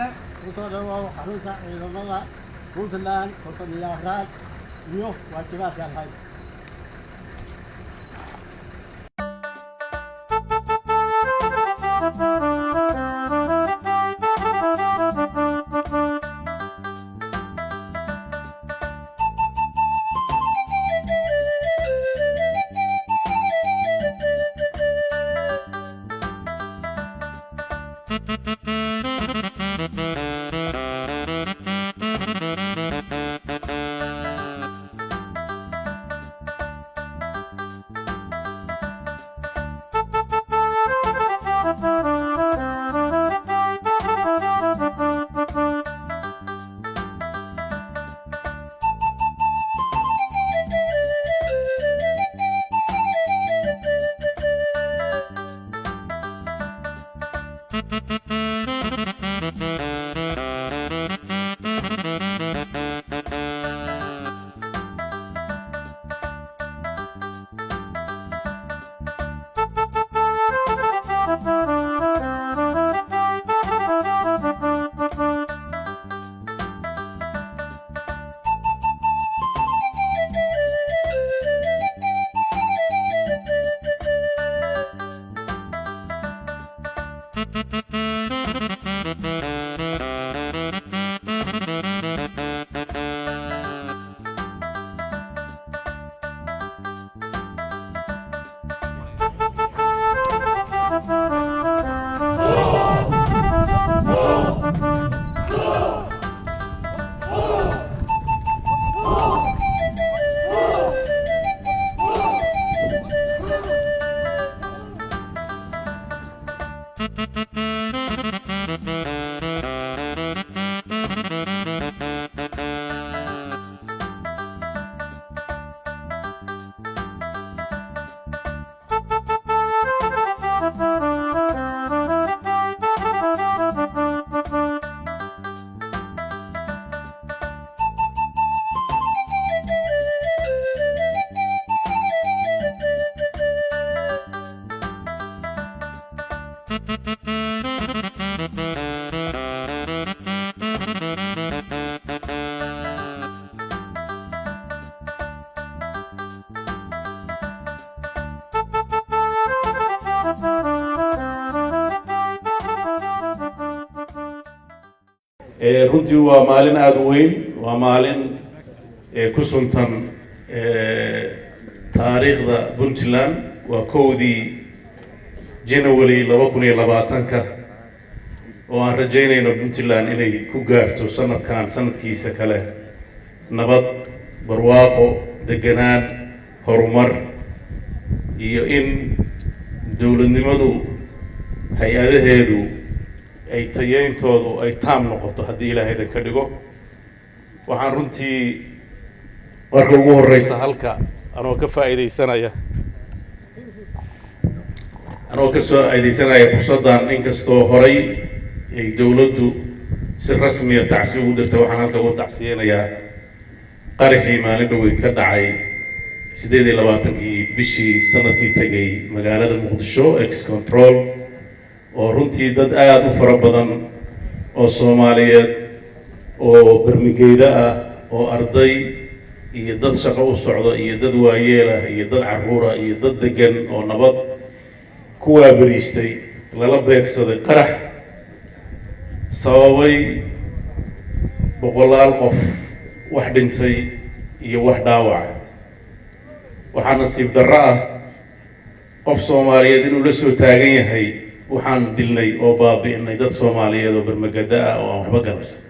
Madaxweyne, kusoo dhawow xarunta ciidamada Puntland 54aad iyo waajibaadka lahayd. Runtii waa maalin aada u weyn, waa maalin ku suntan taariikhda Puntland. Waa 1dii January 2020-ka oo aan rajaynayno Puntland inay ku gaarto sanadkan sanadkiisa kale nabad, barwaaqo, deganaan, horumar iyo in dowladnimadu hay-adaheedu ay tayeyntoodu ay taam noqoto, haddii Ilaahaydan ka dhigo. Waxaan runtii marka ugu horeysa halka anoo ka soo faaidaysanaya fursaddan, inkastoo horay ay dowladdu si rasmiya tacsi ugu dirtay, waxaan halka uga tacsiyeynayaa qaraxii maalin dhaweyd ka dhacay 28-kii bishii sanadkii tegay magaalada Muqdisho, Ex Control, oo runtii dad aada u fara badan oo Soomaaliyeed oo bermigeyda ah oo arday iyo dad shaqo u socda iyo dad waayeelah iyo dad carruura iyo dad degan oo nabad ku waaberiistay lala beegsaday qarax sababay boqolaal qof wax dhintay iyo wax dhaawaca. Waxaa nasiib darro ah qof Soomaaliyeed inuu la soo taagan yahay waxaan dilnay oo baabi'inay dad Soomaaliyeed oo bermagada ah oo aan waxba galabsan.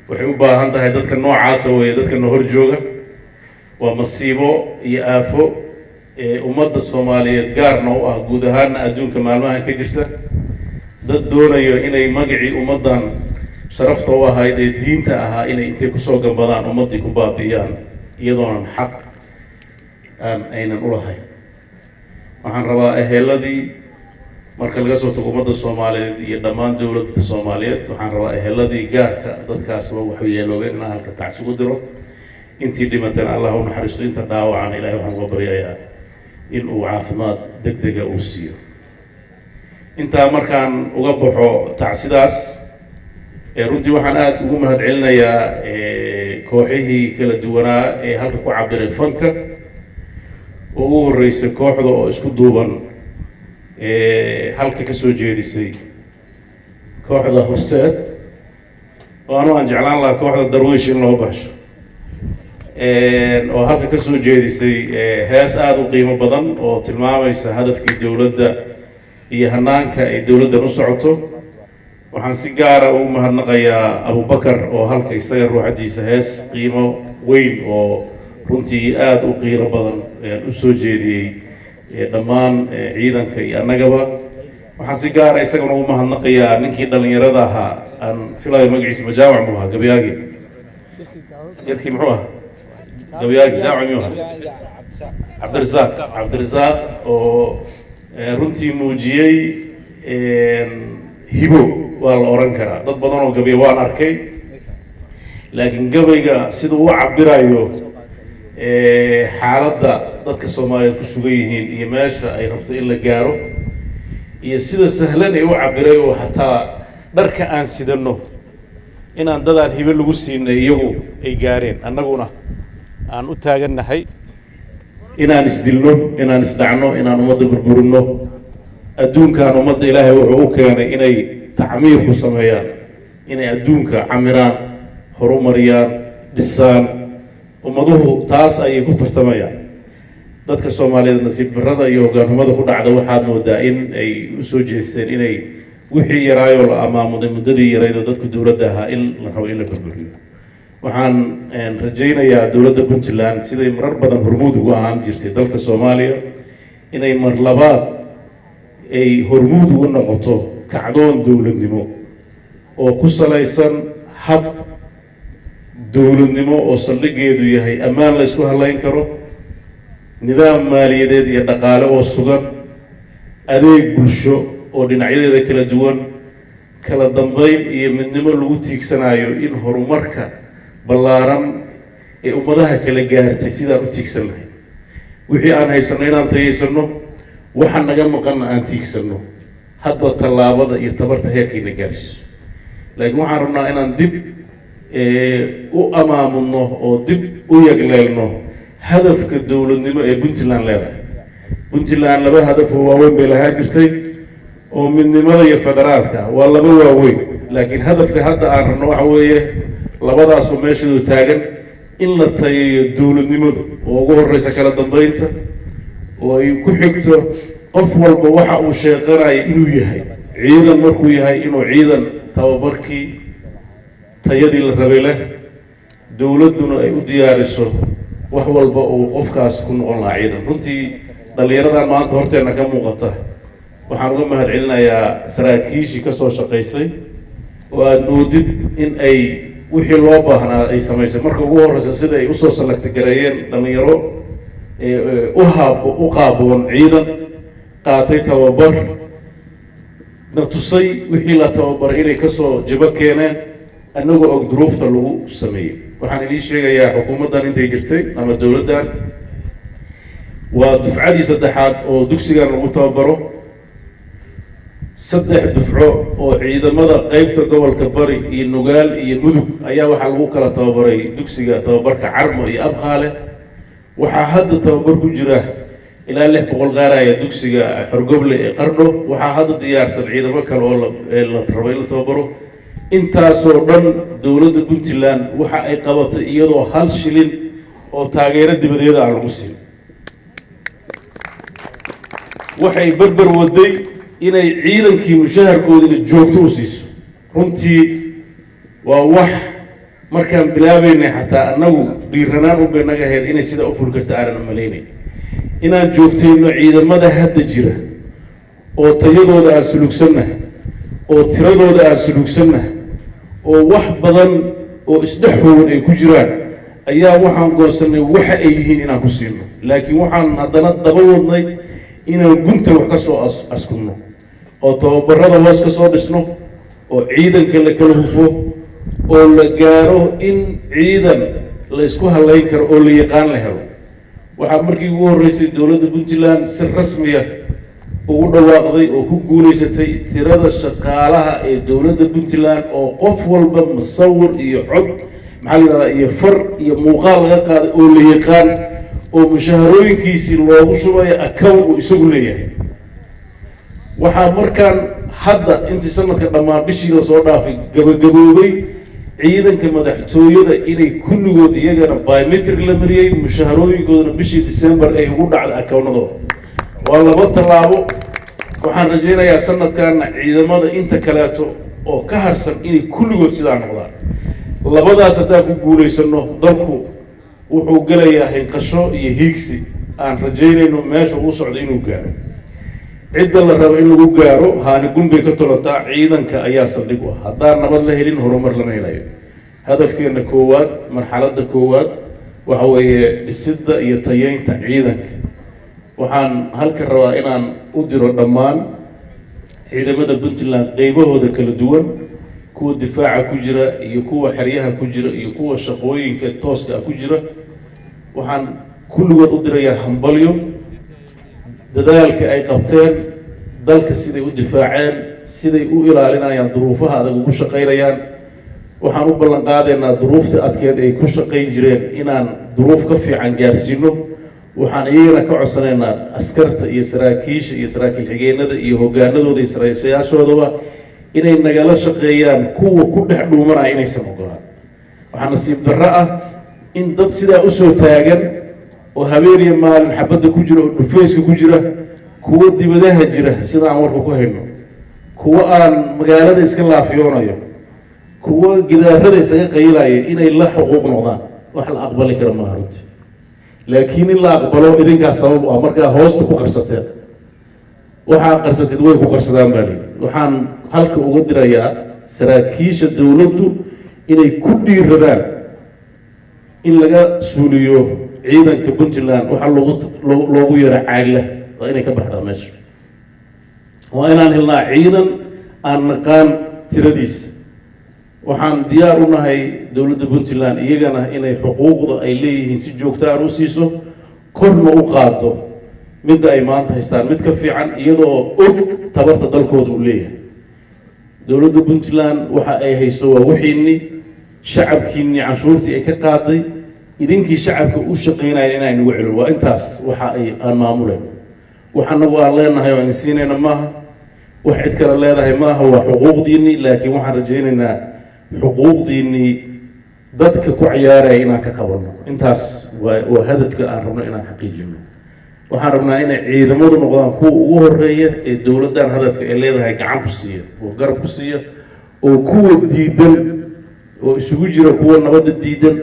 Waxay u baahan tahay dadka noocaasa weeye dadka na hor jooga. Waa masiibo iyo aafo ee ummadda Soomaaliyeed gaarna u ah, guud ahaanna adduunka maalmahan ka jirta, dad doonayo inay magacii ummaddan sharafta u ahayd ee diinta ahaa inay intay kusoo gambadaan ummaddii ku baabi'iyaan iyadoonan xaq aan aynan u lahayn. Waxaan rabaa eheladii, marka laga soo tago ummadda Soomaaliyeed iyo dhammaan dowladda Soomaaliyeed, waxaan rabaa eheladii gaarka dadkaas waa waxyeeloobeen inaan halka tacsi ugu diro. Intii dhimatana Allah u naxariisto, inta dhaawacana Ilahay waxaan uga baryayaa in uu caafimaad deg dega uu siiyo. Intaa markaan uga baxo tacsidaas, Runtii waxaan aada ugu mahad celinayaa kooxihii kala duwanaa ee halka ku cabiray fanka, oo ugu horeysay kooxda oo isku duuban halka ka soo jeedisay, kooxda Horseed, oo anu aan jeclaan lahaa kooxda Darwiish in loo baxsho, oo halka ka soo jeedisay hees aada u qiimo badan oo tilmaamaysa hadafkii dowladda iyo hanaanka ay dowladdan u socoto. Waxaan si gaara ugu mahadnaqayaa Abubakar oo halka isaga ruuxadiisa hees qiimo weyn oo runtii aada u qiiro badan u soo jeediyey dhammaan ciidanka iyo annagaba. Waxaan si gaara isagana ugu mahadnaqayaa ninkii dhalinyarada ahaa, aan filayo magaciisa majaamac muu ahaa, gabayaagi yarkii, muxuu ahaa gabayaagi, jaamac miyuu ahaa, Cabdirasaaq, Cabdirasaaq oo runtii muujiyey hibo waa la oran karaa. Dad badan oo gabya waan arkay, laakiin gabayga siduu u cabirayo xaaladda dadka Soomaaliyeed ku sugan yihiin iyo meesha ay rabto in la gaaro iyo sida sahlan ay u cabiray, oo xataa dharka aan sidano inaan dadaan hibe lagu siinay iyagu ay gaareen, annaguna aan u taagannahay inaan isdilno, inaan isdhacno, inaan ummadda burburinno. Adduunkan ummadda Ilaahay wuxuu u keenay inay tacmiir ku sameeyaan, inay adduunka camiraan, horumariyaan, dhisaan. Ummaduhu taas ayay ku tartamayaan. Dadka Soomaaliyeed nasiib darrada iyo hoggaanxumada ku dhacda waxaad moodaa in ay u soo jeesteen inay wixii yaraayoo la amaamuday muddadii yarayd oo dadku dowladda ahaa in la rabo in la burburiyo. Waxaan rajaynayaa dowladda Puntland, siday marar badan hormuud ugu ahaan jirtay dalka Soomaaliya, inay mar labaad ay hormuud ugu noqoto kacdoon dowladnimo oo ku salaysan hab dowladnimo oo saldhigeedu yahay ammaan la isku halayn karo, nidaam maaliyadeed iyo dhaqaale oo sugan, adeeg bulsho oo dhinacyadeeda kala duwan, kala dambeyn iyo midnimo lagu tiigsanayo in horumarka ballaaran ee ummadaha kala gaartay sidaan u tiigsan lahay. Wixii aan haysanno inaan tayaysano, waxa naga maqanna aan tiigsanno, hadba tallaabada iyo tabarta heerkayna gaarsiiso. Laakiin waxaan rabnaa inaan dib u amaamudno oo dib u yagleelno hadafka dowladnimo ee Puntland leedahay. Puntland laba hadaf oo waaweyn bay lahaan jirtay, oo midnimada iyo federaalka, waa laba waaweyn. Laakiin hadafka hadda aan rabno waxa weeye labadaasoo meeshoodu taagan in la tayeeyo dowladnimadu, oo ugu horeysa kala dambeynta, oo ay ku xigto qof walba waxa uu sheeqanayo inuu yahay ciidan, markuu yahay inuu ciidan tababarkii tayadii la rabay leh, dowladduna ay u diyaariso wax walba uu qofkaas ku noqon lahaa ciidan. Runtii dhallinyaradan maanta horteenna ka muuqata waxaan uga mahad celinayaa saraakiishii ka soo shaqaysay, oo aada moodid in ay wixii loo baahnaa ay samaysay. Marka ugu horreysa sida ay usoo salagtagareeyeen dhallinyaro uhaab u qaaboon ciidan qaatay tababar, na tusay wixii la tababaray inay kasoo jabo keeneen, annagoo og duruufta lagu sameeyey. Waxaan idiin sheegayaa, xukuumaddan intay jirtay ama dowladdan, waa dufcadii saddexaad oo dugsigan lagu tababaro. Saddex dufco oo ciidamada qeybta gobolka Bari iyo Nugaal iyo Mudug ayaa waxaa lagu kala tababaray dugsiga tababarka Carmo iyo Abqaale. Waxaa hadda tababar ku jira ilaa 600 gaaraya dugsiga Xorgoble ee Qardho. Waxaa hadda diyaarsan ciidamo kale oo la rabo in la tababaro. Intaasoo dhan dowladda Puntland waxa ay qabatay iyadoo hal shilin oo taageero dibadeeda aan lagu siin. Waxay berber waday inay ciidankii mushaharkoodina joogto u siiso. Runtii waa wax markaan bilaabaynay xataa annagu dhiiranaan u bay naga ahayd inay sidaa u fuli karta aanan malaynayn, inaan joogtayno ciidamada hadda jira oo tayadooda aan sulugsannahay, oo tiradooda aan sulugsannahay, oo wax badan oo isdhex hoogan ay ku jiraan, ayaa waxaan goosanay waxa ay yihiin inaan ku siino. Laakiin waxaan haddana daba wadnay inaan gunta wax ka soo askunno oo tababarada hoos ka soo dhisno, oo ciidanka la kala hufo, oo la gaaro in ciidan la isku halayn karo oo la yaqaan la helo. Waxaa markii ugu horreysay dowladda Puntland si rasmiya Ugu dhawaaqday oo ku guulaysatay tirada shaqaalaha ee dowladda Puntland, oo qof walba musawir iyo cod, maxaa la yidhahdaa, iyo far iyo muuqaal laga qaaday oo la yaqaan, oo mushaharooyinkiisii loogu shubayo account uu isagu leeyahay. Waxaa markaan hadda intii sanadka dhammaan bishii lasoo dhaafay gabagaboobay ciidanka madaxtooyada inay kulligood iyagana biometric la mariyey, mushaharooyinkoodana bishii December ay ugu dhacday accountadooda. Waa laba tallaabo. Waxaan rajaynayaa sanadkanna ciidamada inta kaleeto oo ka harsan inay kulligood sidaa noqdaan. Labadaas haddaan ku guulaysano, dalku wuxuu gelayaa hinqasho iyo hiigsi aan rajaynayno meesha uu socdo inuu gaaro. Cidda la rabo in lagu gaaro haani gun bay ka tolataa. Ciidanka ayaa saldhig u ah. Haddaan nabad la helin, horumar lama helayo. Hadafkeena koowaad, marxaladda koowaad, waxa weeye dhisidda iyo tayeynta ciidanka. Waxaan halka rabaa inaan u diro dhammaan ciidamada Puntland qeybahooda kala duwan, kuwa difaaca ku jira iyo kuwa xeryaha ku jira iyo kuwa shaqooyinka tooska ah ku jira. Waxaan kulligood u dirayaa hambalyo dadaalka ay qabteen, dalka siday u difaaceen, siday u ilaalinayaan, duruufaha adag ugu shaqaynayaan. Waxaan u ballan qaadaynaa duruufta adkeed ay ku shaqayn jireen inaan duruuf ka fiican gaarsiino. Waxaan iyagana ka codsanaynaa askarta iyo saraakiisha iyo saraakiil xigeenada iyo hoggaanadooda iyo saraakiishayaashoodaba inay nagala shaqeeyaan kuwa ku dhex dhuumanaya inaysan ogolaan. Waxaa nasiib darro ah in dad sidaa usoo taagan oo habeen iyo maalin xabadda ku jira oo dhufayska ku jira, kuwo dibadaha jira sida aan warka ku hayno, kuwo aan magaalada iska laafiyoonayo, kuwo gidaarada isaga qaylaya, inay la xuquuq noqdaan. Wax la aqbali kara maaha runtii, laakiin in la aqbalo idinkaa sabab u ah. Markaa hoosta ku qarsateen, waxaa qarsateed way ku qarsadaan baa lihi. Waxaan halka uga dirayaa saraakiisha dowladdu inay ku dhiiradaan in laga suuliyo ciidanka Puntland. Waxaa loogu yara caagla waa inay ka baxdaa meesha. Waa inaan helnaa ciidan aan naqaan tiradiisa. Waxaan diyaar u nahay dowladda Puntland iyagana inay xuquuqda ay leeyihiin si joogto aan u siiso, korna u qaado midda ay maanta haystaan mid ka fiican, iyadoo og tabarta dalkooda uu leeyahay. Dowladda Puntland waxa ay hayso waa wixiinni shacabkiinni canshuurtii ay ka qaaday, idinkii shacabka u shaqaynaya inay nagu celin. Waa intaas waxa ay aan maamulayno. Wax anagu aan leenahay oo aan siinayna maaha, wax cid kale leedahay maaha, waa xuquuqdiinni. Laakiin waxaan rajaynaynaa xuquuqdiinnii dadka ku ciyaaraya inaan ka qabanno. Intaas waa hadafka aan rabno inaan xaqiijino. Waxaan rabnaa inay ciidamadu noqdaan kuwa ugu horeeya ee dowladdan hadafka ay leedahay gacan ku siiya oo garab ku siiya, oo kuwa diidan oo isugu jira kuwa nabadda diidan,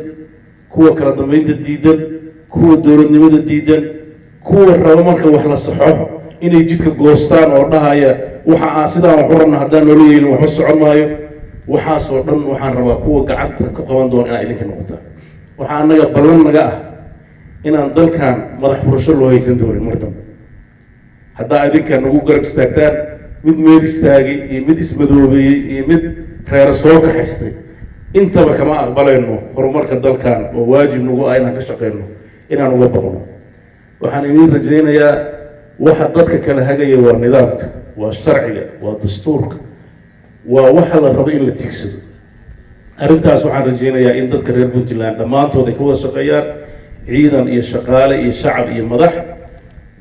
kuwa kala dambeynta diidan, kuwa dowladnimada diidan, kuwa raba marka wax la saxo inay jidka goostaan oo dhahaya waxa aan sidaan wax u rabna haddaan noola yeelin waxba socon maayo. Waxaasoo dhan waxaan rabaa kuwa gacanta ku qaban doona inaa idinka noqotaan. Waxaa annaga ballan naga ah inaan dalkan madax furasho loo haysan doonin mar dambe haddaa idinka nagu garab istaagtaan. Mid meel istaagay iyo mid ismadoobeeyey iyo mid reero soo kaxaystay intaba kama aqbalayno. Horumarka dalkan oo waajib nagu ah inaan ka shaqeyno, inaan uga baqno. Waxaan idiin rajaynayaa waxa dadka kala hagaya waa nidaamka, waa sharciga, waa dastuurka, waa waxa la rabo in la tiigsado. Arrintaas waxaan rajaynayaa in dadka reer Puntland dhammaantood ay ka wada shaqeeyaan, ciidan iyo shaqaale iyo shacab iyo madax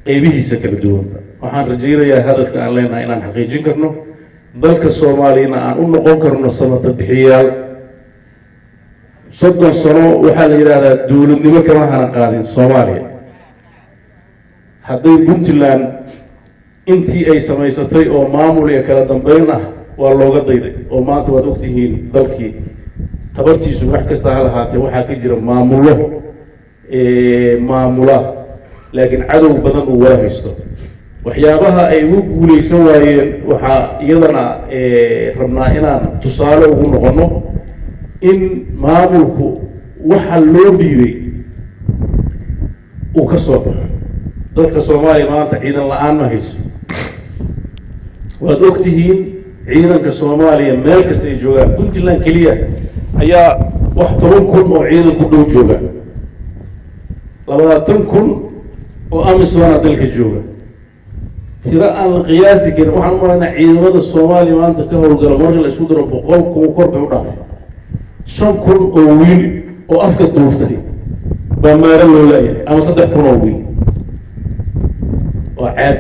qeybihiisa kala duwanba. Waxaan rajaynayaa hadafka aan leenahay inaan xaqiijin karno, dalka Soomaaliyana aan u noqon karno samata bixiyaal. 30 sano waxaa la yidhaahdaa dowladnimo kama hana qaadin Soomaaliya. Hadday Puntland intii ay samaysatay oo maamul iyo kala dambeyn ah waa looga dayday, oo maanta waad ogtihiin dalkii tabartiisu wax kasta ha lahaatee waxaa ka jira maamullo maamula, laakiin cadow badan uu wala haysto. Waxyaabaha ay ugu guuleysan waayeen waxaa iyadana rabnaa inaan tusaale ugu noqono in maamulku waxa loo dhiibay uu ka soo baxo. Dadka Soomaaliya maanta ciidan la-aan ma hayso. Waad ogtihiin ciidanka Soomaaliya meel kasta ay joogaan. Puntland keliya ayaa wax 10,000 oo ciidan ku dhow jooga, 20,000 oo AMISOM-na dalka jooga. Tiro aan la qiyaasi karin. Waxaan u malaynaa ciidamada Soomaaliya maanta ka howlgala marka la isku daro 100,000 kor bay u dhaafay. 5,000 oo wiil oo afka duubtay baa maaro loo leeyahay, ama 3,000 oo wiil. Waa ceeb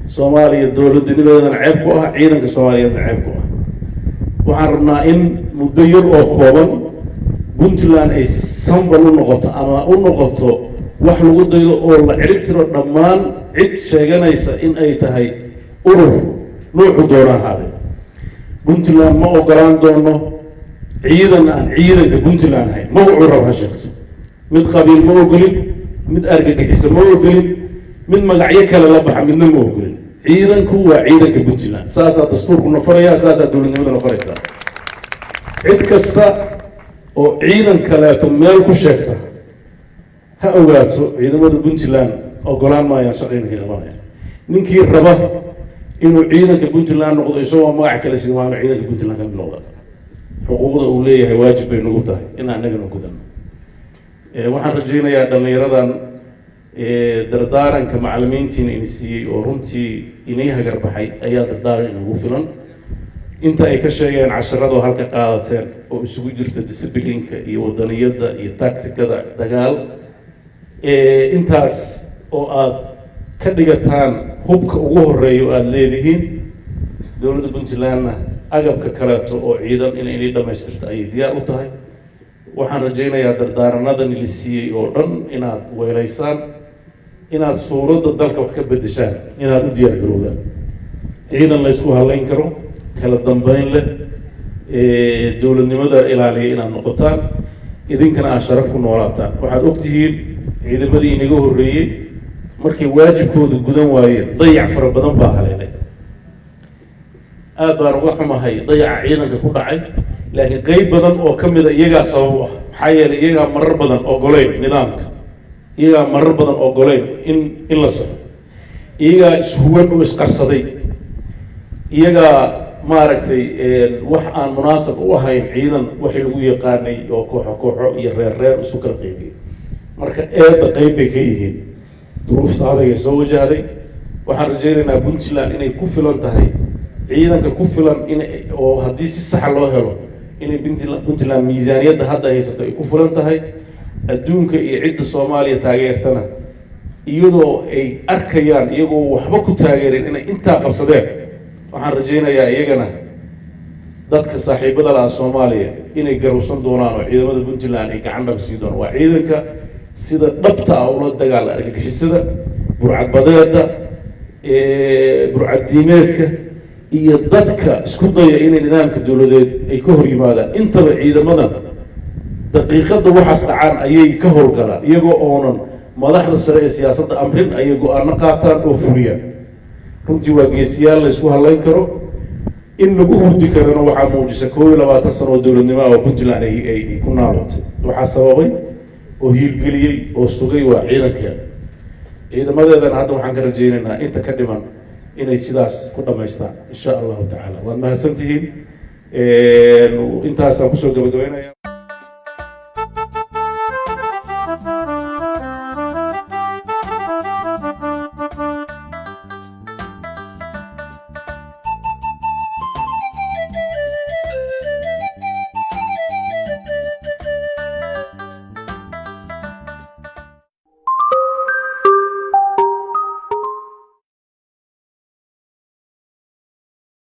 Soomaaliya, dowladnimadeedana ceeb ku ah, ciidanka Soomaaliyeedna ceeb ku ah. Waxaan rabnaa in muddo yar oo kooban Puntland ay sambal u noqoto ama u noqoto wax lagu daydo oo la cirib tiro dhammaan cid sheeganaysa in ay tahay urur nuucu doona ahaade. Puntland ma ogolaan doono ciidan aan ciidanka Puntland ahayn, magacuu rab ha sheegto. Mid qabiil ma ogolin, mid argagixisa ma ogolin, mid magacyo kale la baxa midna ma ogolin. Ciidanku waa ciidanka Puntland. Saasaa dastuurku na faraya, saasaa dowladnimada na faraysaa. Cid kasta oo ciidan kaleeto meel ku sheegta ha ogaato, ciidamada Puntland ogolaan maayaan shaqayna ka qabanaya. Ninkii raba inuu ciidanka Puntland noqdo isagoo magac kale siin, waa inuu ciidanka Puntland ka mid noqda. Xuquuqda uu leeyahay waajib bay nagu tahay in annagana gudano. Waxaan rajaynayaa dhallinyaradan dardaaranka macalimiintiina ini siiyey oo runtii inii hagar baxay ayaa dardaaran inagu filan. Inta ay ka sheegeen casharadoo halka qaadateen oo isugu jirta discipline-ka iyo wadaniyadda iyo tacticada dagaal, intaas oo aad ka dhigataan hubka ugu horeeya oo aada leedihiin. Dowladda Puntlandna agabka kaleeto oo ciidan inay inii dhamaystirto ayay diyaar u tahay. Waxaan rajaynayaa dardaaranadani la siiyey oo dhan inaad weelaysaan, inaad suuradda dalka wax ka beddeshaan, inaad u diyaar garowdaan ciidan la ysku halayn karo, kala dambeyn leh, dowladnimada ilaaliya inaad noqotaan, idinkana aad sharaf ku noolaataan. Waxaad ogtihiin ciidamadii inaga horreeyey markay waajibkooda gudan waayeen, dayac fara badan baa haleelay. Aad baan uga xumahay dayaca ciidanka ku dhacay, laakiin qeyb badan oo ka mida iyagaa sabab u ah. Maxaa yeelay, iyagaa marar badan ogoleyn nidaamka, iyagaa marar badan ogoleyn in la soco, iyagaa ishuwan oo isqarsaday, iyagaa maaragtay wax aan munaasab u ahayn ciidan waxii lagu yaqaanay oo kooxo kooxo iyo reer reer isu kala qeybiyey. Marka eedda qeyb bay ka yihiin duruufta adagay soo wajahday. Waxaan rajaynaynaa Puntland inay ku filan tahay ciidanka ku filan in oo haddii si saxa loo helo inay Puntland miisaaniyadda hadda haysato ay ku filan tahay. Adduunka iyo cidda Soomaaliya taageertana, iyadoo ay arkayaan iyagoo waxba ku taageereen inay intaa qabsadeen, waxaan rajaynayaa iyagana dadka saaxiibada laha Soomaaliya inay garowsan doonaan oo ciidamada Puntland ay gacan dhab sii doonaan. Waa ciidanka sida dhabta ah ula dagaala argagixisada, burcadbadeeda, burcaddiimeedka iyo dadka isku daya inay nidaamka dowladeed ay ka hor yimaadaan. Intaba ciidamadan daqiiqadda waxaas dhacaan ayay ka howlgalaan, iyagoo oonan madaxda sare ee siyaasadda amrin ayay go-aano qaataan oo fuliyaan. Runtii waa geesiyaal la ysku hadlayn karo, in lagu hurdi karana waxaa muujisa 21 sano oo dowladnimo ah oo Puntland ay ku naalootay. Waxaa sababay oo hiirgeliyey oo sugay waa ciidankeeda. Ciidamadeedana hadda waxaan ka rajaynaynaa inta ka dhiman inay sidaas ku dhamaystaan, insha Allahu tacaala. Waad mahadsantihiin. Intaasaan kusoo gabagabaynaya.